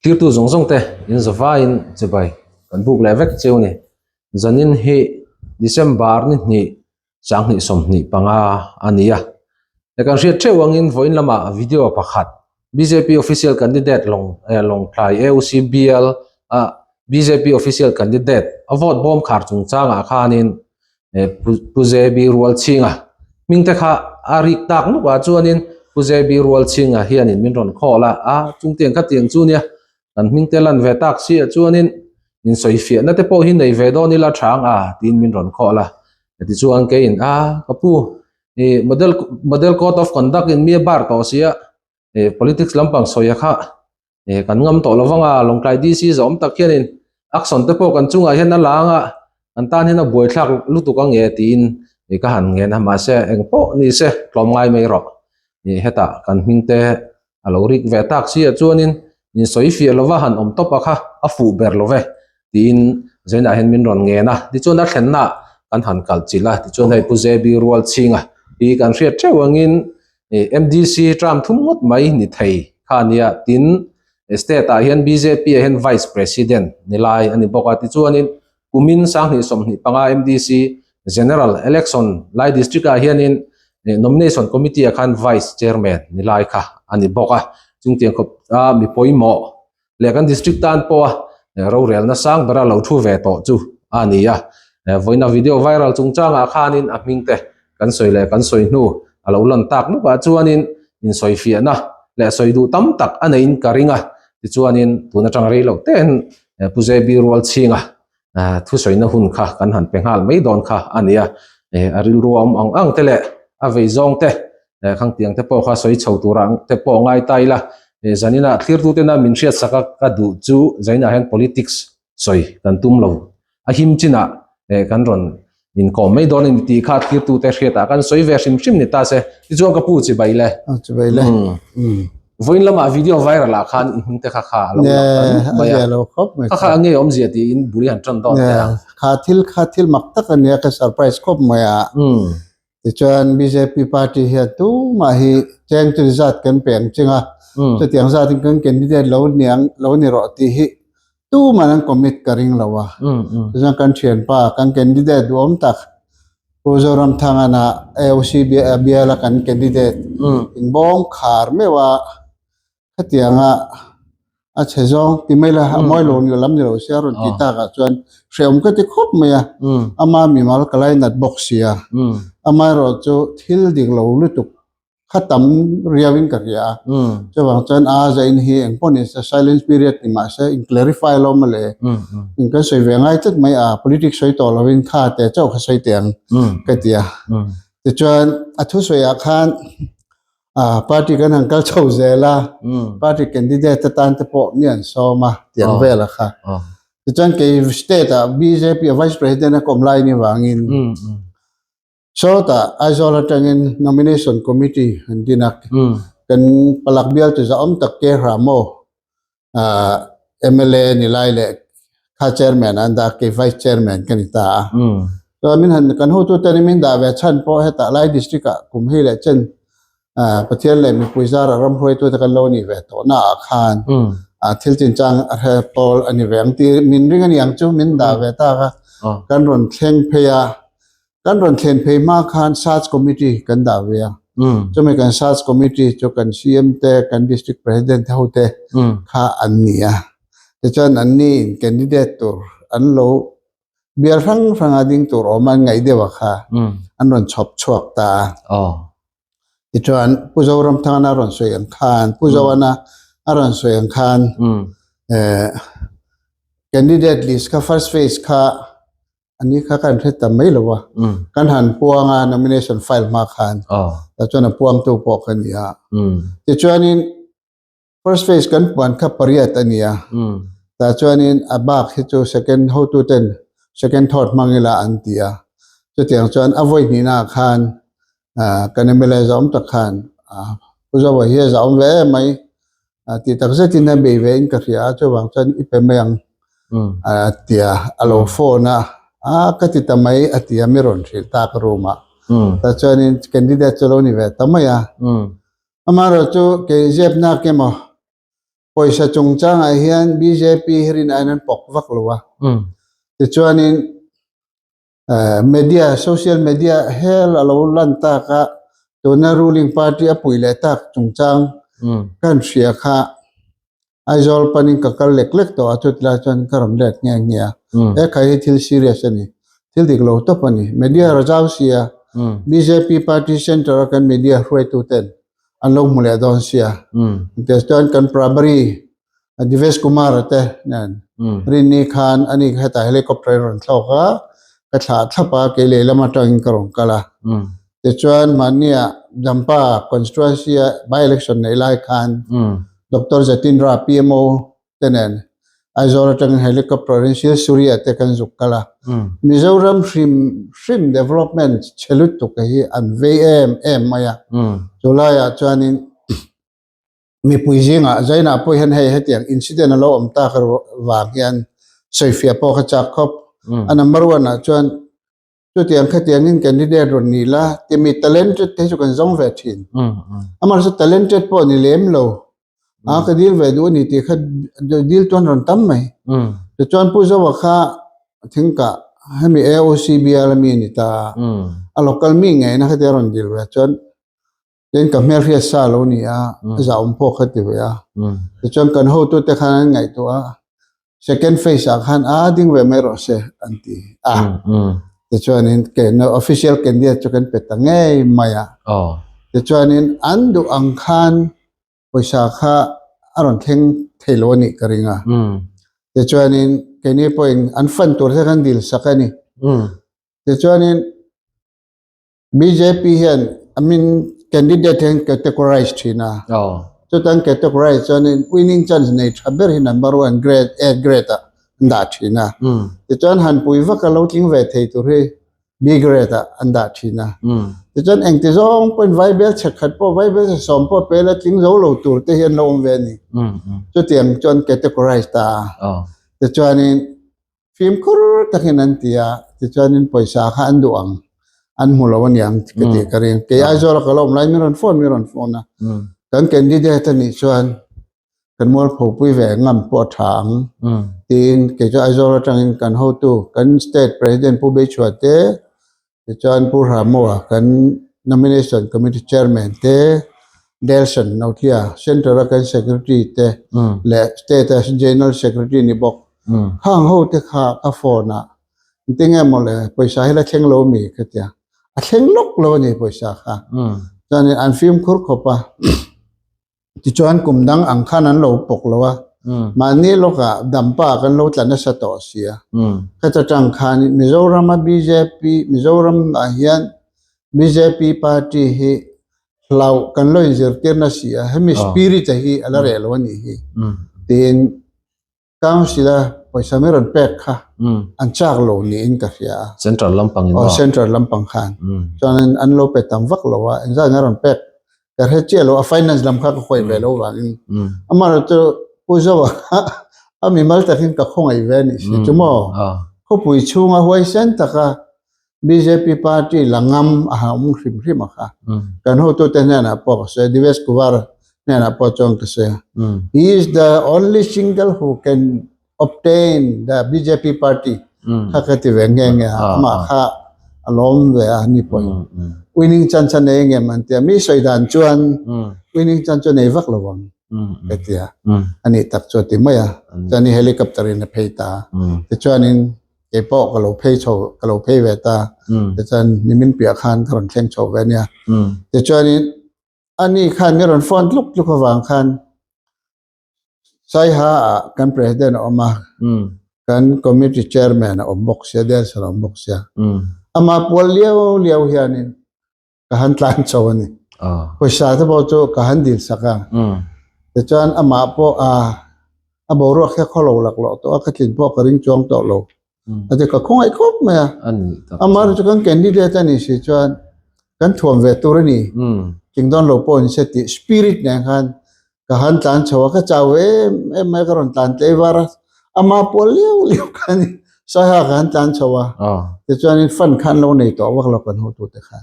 Tirtu zawng zawng te in zavaiin chibai kan buk leh vek cheu ni. Zanin hi December ni hnih 20 25 a ni a. He kan hriat theuh angin vawiin lamah video pakhat bjp official candidate lawng eh Lawngtlai AOC bial a bjp official candidate a vote bawm khar chungchangah khanin eh Pu JB Rualchhinga hming te kha a rik tak nuk ah chuanin Pu JB Rualchhinga hianin min rawn call a, a chungtiang kha tiang chu nia kan hming te lan ve tak si ah chuanin insawifiahna te pawh hi nei ve dawn ila thang a tiin min rawn call a, tichuan keiin a ka pu ih model model code of conduct in mi a bar tawh sia ih politics lampang sawi a kha eh kan ngam tawh lo vang a Lawngtlai DC zawm tak hianin action te pawh kan chungah hian a la ang a kan tan hian a buaithlak lutuk ang nge tiin ih ka han ngen a mahse eng pawh ni se tlawm ngai mai rawh ih hetah kan hming te a lo rik ve tak si ah chuanin insawi fiah lova han awm tawp a kha a fuh ber lo ve tiin zainah hian min rawn ngen a tichuan a thlenna kan han kal chilh a tichuan hei Pu JB Rualchhinga hi kan hriat theuh angin ih MDC term thum ngawt mai ni thei kha a nia tin state ah hian bjp ah hian vice president ni lai a ni bawk a tichuanin kumin 2025 MDC general election lai district ah hianin nomination committee ah khan vice chairman ni lai kha a ni bawk a chungtiang khawp a mi pawimawh leh kan district tan pawha rorelna sang bera lo thu ve tawh chu a ni a vawiina video viral chungchangah khanin a hming te kan sawi leh kan sawi hnu a lo lan tak mukah chuanin insawifiahna leh sawi duh tam tak a neiin ka ring a tichuanin tun atang rei loh ten Pu JB Rualchhinga thusawina hun kha kan han pe nghal mai dawn kha a ni a a rilru a awm ang ang te leh a vei zawng te khang tiang te pawh kha sawi chho tur ang te pawh ngai ta ila zaninah thlirtu tena min hriat sak a ka duh chu zaninah hian politics sawi kan tum lo a him chinah kan rawn inkawm mai dawn a ni tih kha thlirtu te hriatah kan sawi ve hrim hrim ni ta se tichuan ka pu chibai le chibai le vawiin lamah video viral ah khan i hming te kha kha a lo lang ta nuk mai a kha kha nge awmzia tiin bul i han tan dawn teh a kha thil kha thil mak tak a nia ka surprise khawp mai a Tichuan bjp party hian tumah hi cheng chu zat kan pe ang ching a, chutiang zatin kan candidate lo niang lo ni rawh tih hi tuman an commit ka ring lo a. Tichuan kan thianpa kan candidate duhawm tak Pu Zoramthangana AOC biala kan candidate inbawm khar meuh a. Khatianga a chhe zawng ti mai la, a mawi lo ni lam ni lo sia rawn ti tak ah chuan hrehawm ka ti khawp mai a, ama mimal ka lainat bawk sia, amaherawh chu thil dik lo lutuk kha tam riau in ka hria a, chuvang chuan a zain hi eng pawh ni se silence period ni mah se in clarify lo mawle, in kan sawi ve ngai tlat mai a, politics sawi tawh lo in kha te chauh kha sawi teh ang ka ti a, tichuan a thusawi ah khan Ah party kan han kal chho zel a, party candidate atan te pawh mi an sawm a tiang vel a kha. Tichuan kei state ah bjp a vice president a kawm lai ni vangin sawtah Aizawl atangin nomination committee an din a, kan palak bial chu zahawm tak ke Ramo mla ni lai leh kha chairman an dah kei vice chairman ka ni ta a chuan min han kan hotu ten min dah ve chhan pawh hetah lai district ah kum hei leh chen Pathian leh mipui zara ram hruaitu te kan lo nih ve tawh na ah khan thil chinchang a hre pawl a ni ve ang tih min ring a ni ang chu min dah ve tak a kan rawn thleng phei a Kan rawn thlen phei hma khan Search Committee kan dah ve a. Chumi kan Search Committee chu kan CM te, kan District President te ho te kha an ni a. Tichuan an ni in candidate tur an lo bial hrang hranga ding tur awm an ngaih deuh a kha an rawn chhawp chhuak ta a. Tichuan Pu Zoramthangana a rawn sawi ang khan, Pu Zoana a rawn sawi ang khan candidate list kha first phase kha Ani kha kan hre ta mai lo a, kan han puang a nomination file hma khan, tah chuan a puangtu pawh ka ni a. Tichuanin first phase kan puan kha pariat a ni a, tah chuanin a bak hi chu second hotu ten second thought hmang ila an ti a. Chutiang chuan a vawi hnihna ah khan kan mla zawm tak khan Pu Zoa hi a zawm ve em mai tih tak zetin a bei ve in ka hria a, chuvang chuan i pe mai ang a ti a, a lo phone a, a ka ti ta mai a ti a, mi rawn hrilh tak room ah tah chuanin candidate chu a lo ni ve ta mai a, amaherawhchu kei zep nak emaw. Pawisa chungchangah hian bjp hi rin aiin an pawk vak lo a. Tichuanin media, social media hel a lo lan tak a, tuna ruling party a puih leh tak chungchang kan hria kha Aizawl panin ka kal lek lek tawh a, chutilai chuan ka rawn let nghe nghe a. He khai hi thil serious a ni, thil dik lo tawp a ni. Media razau sia, bjp party centre a kan media hruaitu ten an lo hmu leh dawn sia. Tichuan chuan kan Prabhari Divesh Kumar te nen Rinni khan ani kha hetah helicopter in rawn thlawk a, ka thlah thlap a, kei lehlam atangin ka rawn kal a. Tichuan mahnia Dampa constituency a by election neih lai khan Doctor Jatinra PMO te nen Aizawl atangin helicopter in Silsuria te kan zuk kal a. Mizoram hrim hrim development chhe lutuk hi an vei em em mai a. Chulaiah chuanin mipui zingah Zainah pawh hian hei hetiang incident a lo awm tak vang hian sawifiah pawh kha chak khawp. A number one ah chuan chutiang khatiangin candidate rawn ni la ti mi talented te hi chu kan zawng ve thin. Amaherawhchu talented pawh ni lem lo a ka dil ve duh a ni tih kha dil chuan rawn tam mai. Tichuan Pu Zoa kha thingkah hemi AOC bial ami a ni ta a, a local mi ngeina khatia rawn dil ve chuan Tin ka hmelhriat sa lo ni a, a zahawm pawh kha ti ve a. Tichuan kan hotute khan an ngaihtuah a, second phase ah khan a ding ve mai rawh se an ti a. Tichuanin keina official candidate chu kan pe ta ngei mai a. Tichuanin an duh ang khan pawisa kha a rawn thleng thei lo a nih ka ring a. Tichuanin keini pawhin an fund tur te khan dil sak a ni. Tichuanin Bjp hian a min candidate hian categorize thin a. Chutan categorize chuanin winning chance nei tha ber hi number one grade A grade ah an dah thin a. Tichuan han pui vak a lo tling ve thei tur hi B grade ah an dah thin a. Tichuan engti zawng pawhin vaibel chhe khat pawh vaibel chhe sawm pawh pe la tling zo lo tur te hi an lo awm ve a ni. Chutiang chuan categorize ta a. Tichuanin Fimkhur takin an ti a, tichuanin pawisa kha an duh ang, an hmu lo aniang ka tih ka ring. Kei Aizawla ka lo awm laiin min rawn phone min rawn phone a, kan candidate a nih chuan kan mualphopui ve ngam pawh a tha ang tiin kei chu Aizawl atangin kan hotu kan state president Pu Beichhua te Tichuan Pu Hramoa kan Nomination Committee Chairman te, Delson Nothia, Central a kan Secretary te leh State a General Secretary ni bawk. Khang ho te kha ka phone a, engtinge maw le pawisa hi la thleng lo mi ka tia. A thleng lawk lo a ni pawisa kha. Chuanin an fimkhur khawp a. Tichuan kum dang ang khan an lo pawk lo a, mahni lawkah dampa kan lo tla nasa tawh si a. Khata tang khan Mizorama bjp, Mizoram ah hian bjp party hi hlauh kan lo inzirtir na si a, hemi spirit a hi a la reh lo a nih hi tiin Council a pawisa mai rawn pek kha an chak lo niin ka hria a. Central lampang in maw? Central lampang khan. Chuan an lo pe tam vak lo a, engzat nge rawn pek ka hre chiah lo a, finance lam kha ka khawi ve lo vangin. Amaherawhchu Pu Zoa kha a mimal takin ka khawngaih ve a nih si chu maw? Khawpui chhunga huaisen taka Bjp party la ngam a ha awm hrim hrim a kha. Kan hotute hnenah pawh ka sawi a, Divesh Kumar hnenah pawh chuan ka sawi a. He is the only single who can obtain the bjp party kha ka ti ve nghe nghe a, amah kha a lawm ve a ni pawhin. Winning chance a nei ngem an ti a, mi sawi dan chuan winning chance chu a nei vak lo ang ka ti a, a nih tak chu a ti mai a. Chuanin helicopter in a phei ta a, tichuanin kei pawh ka lo phei chho ka lo phei ve ta tichuan nimin piah khan ka rawn thleng chho ve ania tichuanin ani khan mi rawn phone tluk tluk avang khan Saiha ah kan president a awm a kan committee chairman a awm bawk sia Delson a awm bawk sia ama pual liau liau hianin ka han tlan chho a ni. Pawisa te pawh chu ka han dil sak a. Tichuan amah pawh a a boruak hi a khaw lo laklawh tawh a, ka tlin pawh ka ring chuang tawh lo. A ti ka khawngaih khawp mai a. Amah chu kan candidate a nih si chuan kan thuam ve tur a ni. Tling dawn lo pawh ni se tih spirit nen khan Ka han tlan chho a, ka chau em em mai, ka rawn tlan tlei var a, ama pual liau liau kha a ni, Saiha ka han tlan chho a, tichuanin fund kha an lo nei tawh vak lo kan hotute khan,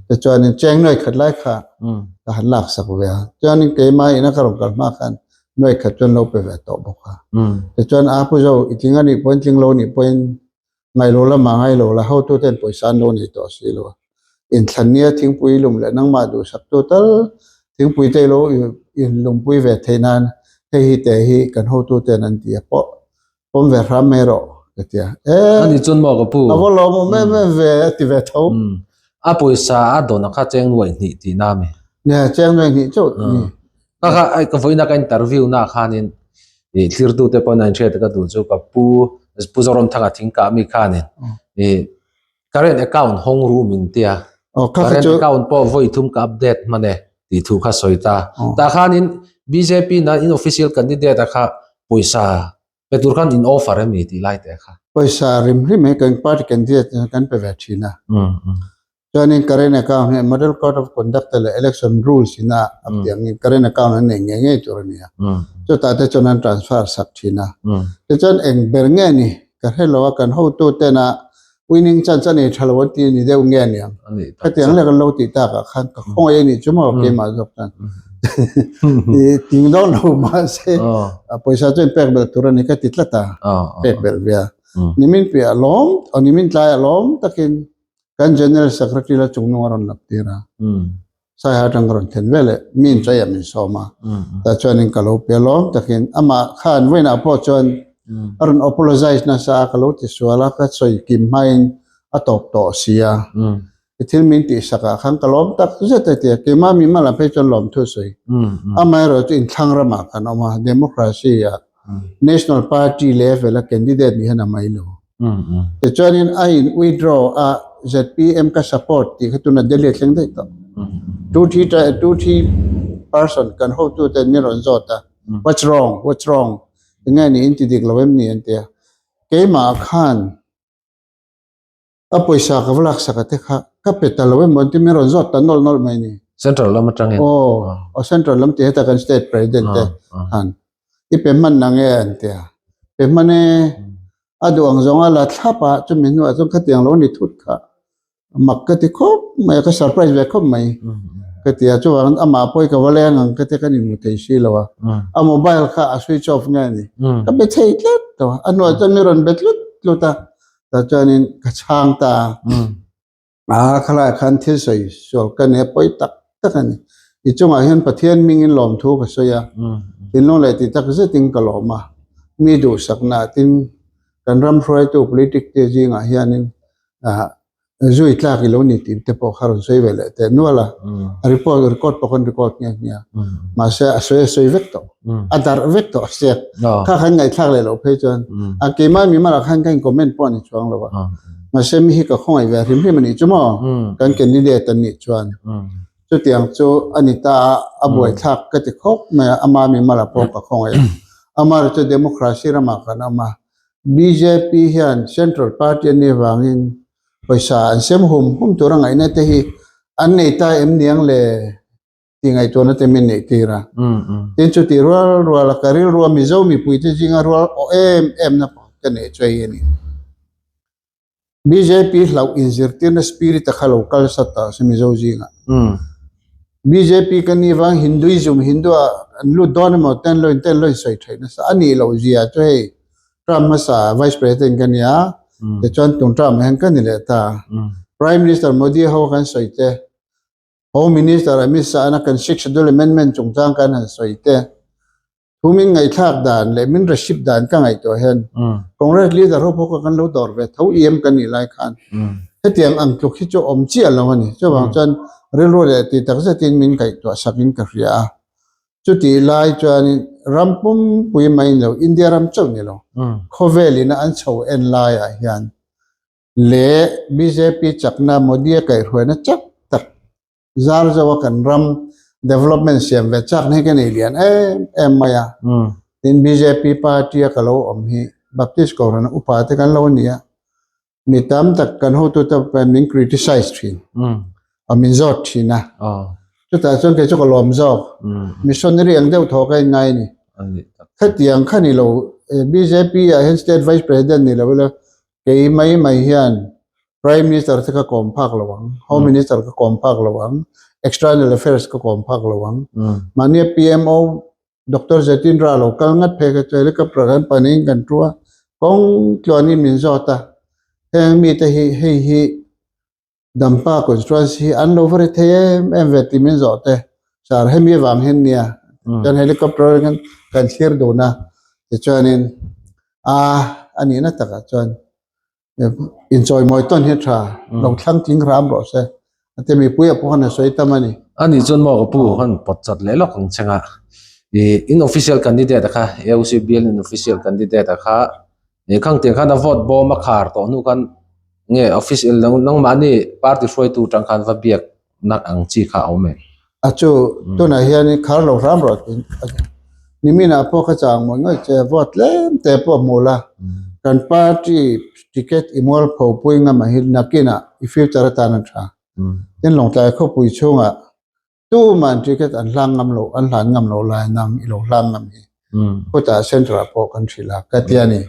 tichuanin cheng nuai khat lai kha ka han lak sak ve a, chuanin keimah ina ka rawn kal hma khan. Nuai khat chuan lo pe ve tawh bawk a. Tichuan a pu zo i tling a nih pawhin tling lo nih pawhin ngailo lamah ngailo la hotu ten pawisa an lo nei tawh si lo a. Inthlan nia thingpui lum leh nangmah duhsaktu tal thingpui te ilo inlumpui ve theih nan hei hi te hi kan hotu ten an ti a pawh pawm ve hram mai rawh ka ti a. E Ani chuan maw ka pu? A va lawmawm em em ve a ti ve tho. A pawisa a dawn a kha cheng nuai hnih tihna a mi? Nia cheng nuai hnih chauh ni. Ka kha ai ka vawiina ka interview na khanin i thlirtute pawn a inhriat ka duh chu ka pu Pu Zoramthanga thingkah mi khanin i current account hawng ru min tia current account pawh vawi thum ka update hman e tih thu kha sawi ta. Tah khanin bjp na in official candidate a kha pawisa pe tur khan in offer emi tih lai te kha. Pawisa rim rim hi kan party candidate kan pe ve thin a. Chuanin current account hi model code of conduct leh election rules ina a piangin current account an nei ngei ngei tur a ni a. Chutah te chuan an transfer sak thin a. Tichuan eng ber nge ni ka hre lo a kan hotu tena winning chance a nei tha lo an ti ni deuh nge aniang. Khatiang leh kan lo tih takah khan ka khawngaih a nih chu maw keimah zawk chuan ting dawn lo mahse pawisa chu in pek belh tur a ni ka ti tlat a pek belh ve a. Nimin piah lawm nimin tlaiah lawm takin Kan General Secretary la chungnung a rawn lap tir a, Saiha atang ka rawn thlen ve leh mi in chaiah min sawm a, tah chuanin ka lo pe lawm takin amah khan vawiinah pawh chuan a rawn apologize nasa a, ka lo ti sual a, ka sawi kim hmain a tawp tawh si a, i thil min tihsak ah khan ka lawm tak zet a ti a, keimah mi hma lam phei chuan lawmthu a sawi. Amaherawhchu chu inthlang ramah kan awm a, democracy ah National Party level a candidate ni hian a mai lo. Tichuanin a in withdraw a zpm ka support tih kha tuna Delhi a thleng daih tawh. 2 3 2 3 person kan hotu ten min rawn zawt a what's wrong what's wrong enge ni in ti dik lo em ni an ti a. Keimah khan a pawisa ka va laksak a te kha ka pe ta lo em maw an ti min rawn zawt ta nawlh nawlh mai ni. Central lam atangin. Aw aw central lam tih heta kan state president te khan i pe hman na nge an ti a. Pe hman e a duh ang zawng a la thlap a chumi hnuah chuan khatiang lo ni thut kha mak ka ti khawp mai a ka surprise ve khawp mai ka ti a chuvangin amah pawh hi ka va leng ang ka ti a kan inhmu thei si lo a a mobile kha a switch off nge a ni ka be thei tlat lo a a hnuah chuan mi rawn be tlut tlut a tah chuanin ka chhang ta a. A khalaiah khan thil sawi sual ka nia pawi tak tak a ni. I chungah hian Pathian hmingin lawmthu ka sawi a, thinlung leh ti tak zetin ka lawm a. Mi duhsakna tin kan ram hruaitu politic te zingah hianin zui tlak i lo ni tih te pawh kha rawn sawi ve leh teh nual a. A report record pawh kan record nghe nghe a. Mahse a sawi a sawi vek tawh. A darh vek tawh a sia. Kha khan ngaihthlak leh loh phei chuan a keimah mimal ah khan ka in comment pawh a ni chuang lo a. Mahse mi hi ka khawngaih ve hrim hrim a nih chu maw? Kan candidate an nih chuan chutiang chu a ni ta a, a buaithlak ka ti khawp mai a, ama mimal ah pawh ka khawngaih a. Amaherawhchu chu democracy ramah kan awm a, bjp hian central party an nih avangin pawisa an sem hum hum tur a ngaihna te hi an nei ta em niang le? Tih ngaihtuahna te min neih tir a. Tin chutih rual rual a ka rilrua Mizo mipuite zinga rual aw em em na pakhat ka neih chu hei a ni. Bjp hlauh inzirtirna spirit a kha lo kal sat ta se Mizo zingah. Bjp ka nih vang Hinduism, Hindu ah an lut dawn emaw ten lo in ten lo in sawi theih nasa a nih loh zia chu hei Trump hmasa Vice President ka nia tichuan tun Trump ah hian ka ni leh ta. Prime Minister Modi ho kan sawi te Home Minister Amit Shah-na kan Sixth Schedule Amendment chungchang kan han sawi te, thu min ngaihthlak dan leh min reship dan ka ngaihtuah hian Congress leader ho pawh kha kan lo dawr ve tho em ka nih lai khan hetiang ang tluk hi chu awm chiah lo a ni. Chuvang chuan rilru leh ti tak zetin min ngaihtuah sakin ka hria a. Chutih lai chuanin ram pumpui mai ni lo, India ram chauh ni lo, khawvel ina an chho en laiah hian leh bjp chakna Modi a kaihhruaina chak tak zar zo a kan ram development siam ve chakna hi ka nei lian em em mai a. Tin bjp party a ka lo awm hi Baptist Kohhran upa te kan lo ni a, mi tam tak kan hotute min criticize thin a min zawt thin a. Chutah chuan kei chu ka lawm zawk. Missionary ang deuh thaw ka inngai a ni. Khatiang kha ni lo bjp ah hian state vice president ni lo ila Kei mai mai hian Prime Minister te ka kawm phak lo ang, Home Minister ka kawm phak lo ang, External Affairs ka kawm phak lo ang. Mahnia PMO Doctor Jatindra lo kal ngat phei kha chu helicopter kan panin kan thu a, kawng tluanin min zawt a, heng mite hi hei hi Dampa constituency hi an lo va ri thei em em ve tih min zawh te, sir hemi avang hian nia chuan helicopter atangin kan thlir dun a, tichuanin a a nihna takah chuan inchawimawi tawn hi a tha, lo thlang tling hram rawh se a ti mipui ah pawh khan a sawi tam a ni. A nih chuan maw ka pu khan pawt chat leh lawk ang cheng a, ih in official candidate a kha AOC bial in official candidate a kha ih khang tiang khan a vote bawm a khar tawh hnu khan nge official nangmahni party hruaitu tang khan va biak nak ang chi kha a awm em? A chu tunah hian khar lo hram rawh tiin niminah pawh ka chang mawi ngawih che vote tlem te pawh hmu la kan party ticket i mualpho pui ngam ang hi nakinah i future atan a tha. Tin Lawngtlai khawpui chhungah Tuman ticket an hlang ngam lo, an hlan ngam lo lai nang i lo hlang ngam hi. Khutah centre ah pawh kan hrilh a, ka ti a ni.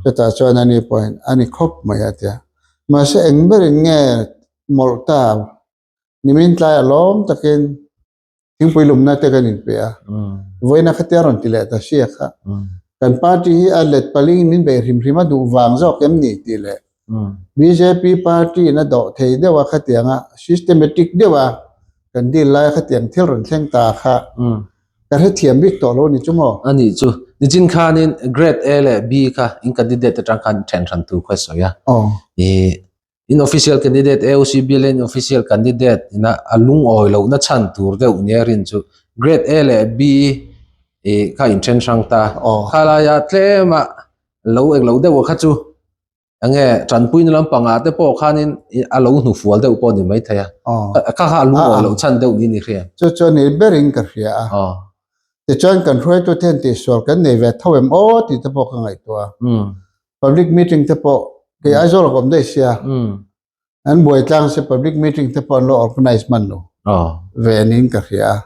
Chutah chuan ani pawhin a ni khawp mai a ti a. Mahse eng berin nge mawlh ta, nimin tlai a lawm takin thingpui lumna te kan inpe a. Vawiina khatia rawn ti leh ta sia kha. Kan party hi a let paling min beih hrim hrim a duh vang zawk em ni tih leh Bjp party in a dawh thei deuh a khatiang a systematic deuh a kan deal lai a khatiang thil rawn thleng ta kha ka hrethiam bik tawh lo ni chu maw? A nih chu. Nichin khanin Grade A leh B kha in candidate atang khan then hran tur kha a sawi a. Ih In official candidate AOC bialin official candidate ina a lungawi lohna chhan tur deuh nia rin chu grade A leh B ih kha in then hrang ta. Kha laia tlema lo eng lo deuh kha chu enge tanpuina lampangah te pawh khanin a lo hnufual deuh pawh ni mai thei a. Kha kha a lungawi loh chhan deuh niin i hria. Chu chu ni berin ka hria a. Tichuan kan hruaitu ten tihsual kan nei ve tho em aw tih te pawh ka ngaihtuah a. Public meeting te pawh kei Aizawl a awm daih sia an buai tlang se public meeting te pawh an lo organize hman lo ve niin ka hria a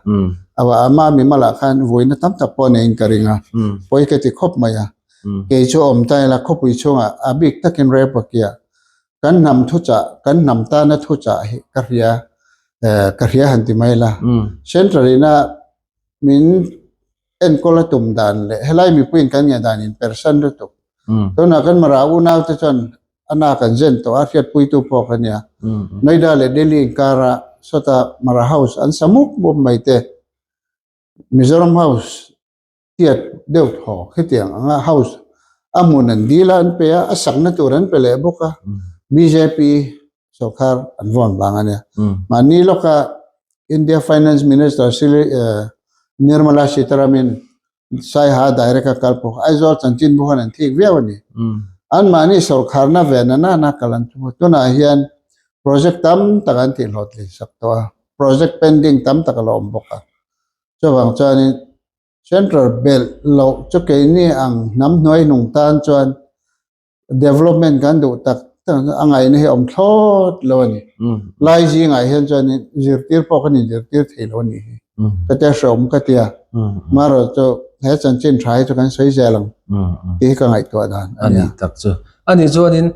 awa ama mi malah khan vuina tam tak pawh neiin ka ring a pawi ka ti khawp mai a kei chu awm ta ila khawpui chhungah a bik takin Raipakia kan hnam thuchah kan hnam tana thuchah hi ka hria ka hria han ti mai la central ina min enkawl a tum dan leh helai mipuiin kan nge dan in persan lutuk. Tunah kan Mara unau te chuan a na kan zen tawh a, hriatpuitu pawh ka nia. Noida leh Delhi inkara sawta Mara House an sa mup mup mai te. Mizoram House tiat deuh thaw khitiang anga house a hmun an dil a an pe a, a sakna tur an pe leh bawk a. Bjp Sorkar an vawn vang a nia. Mahni lawka India Finance Minister Nirmala Sitharaman Saiha direct a kal pawh Aizawl chanchinbu khan an thik viau a ni. Anmahni sorkarna ve na nana kal an tum a, tunah hian project tam tak an tihhlawhtlin sak tawh a, project pending tam tak a la awm bawk a. Chuvang chuanin Central belh loh chu keini ang hnam hnuai hnung tan chuan development kan duh tak tak a ngaihna hi a awm thlawt lo a ni. Lai zingah hian chuan zirtir pawh kan inzirtir thei lo a nih hi. Ka tia hreawm ka tia. Marawh chu he chanchin tha hi chu kan sawi zel ang tih hi ka ngaihtuah dan a ni. A nih tak chu. A nih chuanin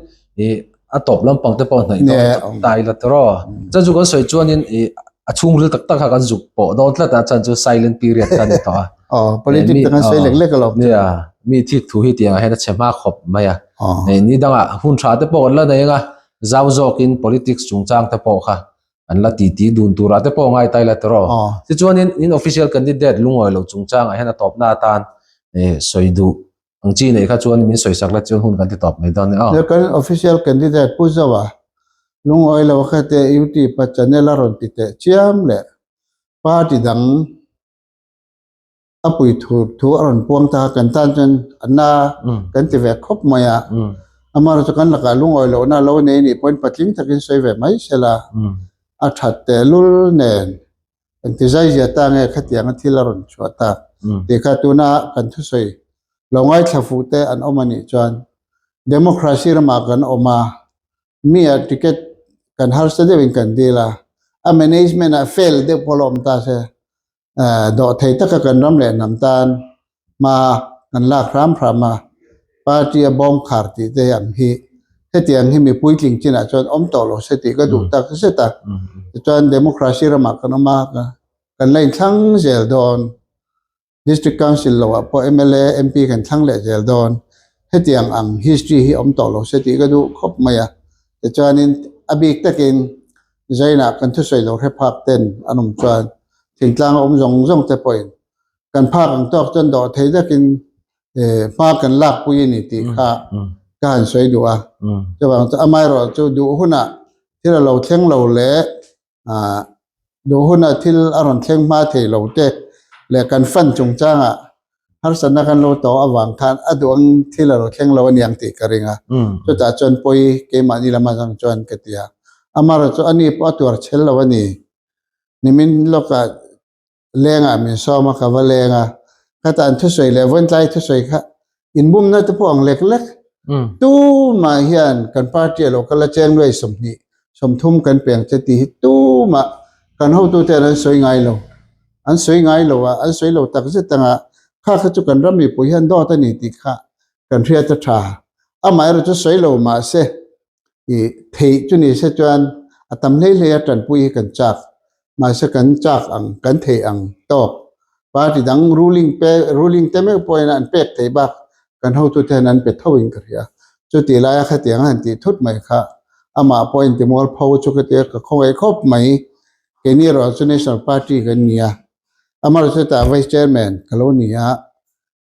ih a tawp lampang te pawh hnaih tawh ta ila tawh. Chuan chu kan sawi chuanin ih a chhungril tak tak kha kan zuk pawh dawn tlat a chuan chu silent period kha a ni tawh a. Aw politic te kan sawi lek lek alawm. Nia mi thik thu hi tiang ah hian a chhe hma khawp mai a. Hei ni dangah hun tha te pawh kan la nei anga zau zawkin politics chungchang te pawh kha an la titi dun turah te pawh ngai ta ila tawh. Tichuanin in official candidate lungawi lo chungchangah hian a tawpna atan sawi duh Ang chi nei kha chuan min sawisak la chuan hun kan ti tawp mai dawn e aw. Kan official candidate Pu Zoa lungawi lo kha te YouTube a channel a rawn ti teh chiam leh party dang a pui thur thu a rawn puang ta kan tan chuan a na kan ti ve khawp mai a. Amaherawhchu kan lakah lungawi lohna lo nei nih pawhin patling takin sawi ve mai sela a that tehlul nen Engti zaizia ta nge khatianga thil a rawn chhuah tak tih kha tuna kan thusawi lo ngaithla fuh te an awm a nih chuan democracy ramah kan awm a, mi ah ticket kan harsa deuhin kan dil a, a management ah fail deuh pawh la awm ta se dawhthei taka kan ram leh hnam tan Hma kan lak hram hram a, party a bawm khar tih te ang hi hetiang hi mi puitling chinah chuan awm tawh lo se tih ka duh tak zet a. Tichuan democracy ramah kan awm a, kan la inthlang zel dawn. District Council loah pawh mla, MP kan thlang leh zel dawn. Hetiang ang history hi awm tawh lo se tih ka duh khawp mai a. Tichuanin a bik takin Zainah kan thusawi lo hre phak ten an awm chuan thingtlang a awm zawng zawng te pawhin kan phak ang tawk chuan dawh thei takin hma kan lakpui a ni tih kha ka han sawi duh a. Chuvang chu amaherawh chu duh hunah thil a lo thleng lo leh duh hunah thil a rawn thleng hma thei lo te leh kan fan chungchangah harsatna kan lo tawh avang khan a duh ang thil a lo thleng lo a niang tih ka ring a. Chutah chuan pawi keimahni lam atang chuan ka ti a. Amaherawh chu ani pawh a tuar chhel lo a ni. Nimin lawkah lengah min sawm a, ka va leng a. Khata an thusawi leh vawntlai thusawi kha inbumna te pawh ang lek lek. Tumah hian kan party a lo kal a cheng nuai 20, 30 kan peng che tih hi tumah kan hotute an sawi ngai lo. An sawi ngai lo a, an sawi lo tak zet anga kha kha chu kan ram mipui hian dawt a ni tih kha kan hriat a tha. Amaherawh chu sawi lo mahse I theih chu ni se chuan a tam hlei hlei a tanpui hi kan chak. Mahse kan chak ang, kan theih ang tawk. Party dang ruling pe ruling te meuh pawhin an pek theih bak kan hotute hian an pe tho in ka hria. Chutih laia khatiang a han tih thut mai kha amah pawh a intimual pho chu ka ti a, ka khawngaih khawp mai. Keini erawh chu National Party kan ni a, amaherawhchu chutah Vice Chairman ka lo ni a,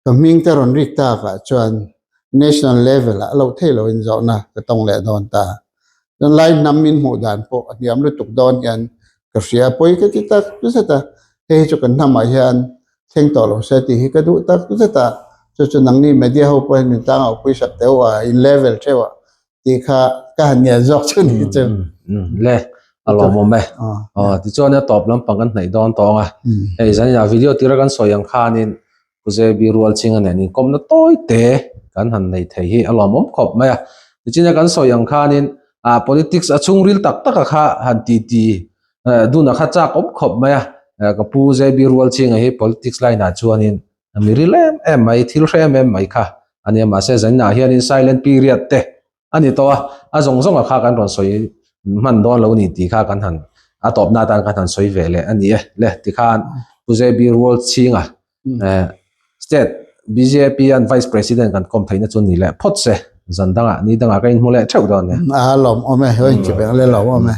Ka hming te rawn rik takah chuan national level ah loh theih loin zawhna ka tawng leh dawn ta. Chuan lai hnam min hmuh dan pawh a hniam lutuk dawn hian ka hria pawi ka ti tak zet a, hei hi chu kan hnamah hian thleng tawh lo se tih hi ka duh tak zet a, chu chu nangni media ho pawh hian min tang au pui sak teuh a, in level theuh a tih kha ka han ngen zawk chu ni chu. Le a lawmawm e. Tichuan a tawp lampang kan hnaih dawn tawng a. Hei zanin ah video tira kan sawi ang khanin Pu JB Rualchinga nen inkawmna tawi te kan han nei thei hi a lawmawm khawp mai a. Tichuan kan sawi ang khanin politics a chhungril tak taka kha han ti ti duna kha chak awm khawp mai a. Ka Pu JB Rualchinga hi politics line ah chuanin mi ril em em mai, thil hre em em mai kha a nia. Mahse zaninah hianin silent period te a ni tawh a, a zawng zawnga kha kan rawn sawi hman dawn lo ni tih kha kan han a tawpna atan kan han sawi ve leh a ni e. Le tikhan Pu JB Rualchhinga State bjp an Vice President kan kawm theihna chu ni leh phawt se, zan dangah ni dangah ka inhmu leh theuh dawn nia. A lawm awm e, hei inchipeng leh lawm awm e.